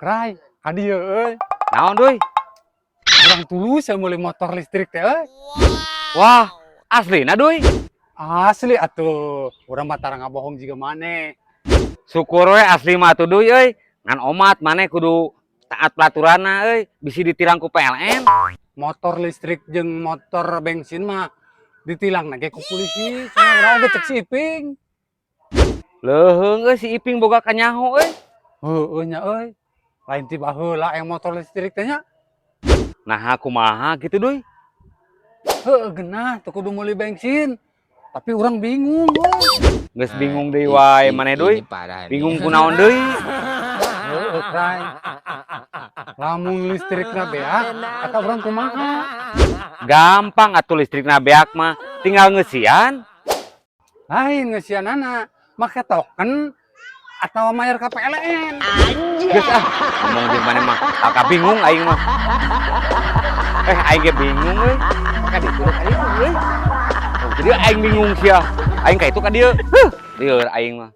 Krai, kadieu euy. Naon, Duy? Urang tulus ya meuli motor listrik teh euy. Wah, aslina, Duy? Asli atuh. Urang mah tara ngabohong jiga maneh. Syukur we asli mah atuh, Duy euy. Ngan omat maneh kudu taat peraturanna euy, bisi ditilang ku PLN. Motor listrik jeung motor bensin mah ditilang ge ku polisi. Cenah urang oge cek si Iping. Leuheung euy, si Iping boga kanyaho euy. Heueuh nya euy. Lain ti baheula yang motor listrik teh nya. Nah, kumaha gitu, Duy? Heueuh, geunah teu kudu meuli bensin. Tapi urang bingung euy. Geus bingung deui wae maneh, Duy. Ini parah nih. Bingung kunaon deui? Heueuh, Krai. Lamun listrikna beak, kata urang kumaha? Gampang atuh, listrikna beak mah tinggal ngeusian. Lain ngeusianana, make token atau mayar ka PLN. Geus ah, ngomong jeung maneh mah aka bingung aing mah. Eh, aing ge bingung euy. Ka ditu ka ditu euy. Oh, jadi aing bingung sia. Aing ka itu ka dieu. Heuh, lieur aing mah.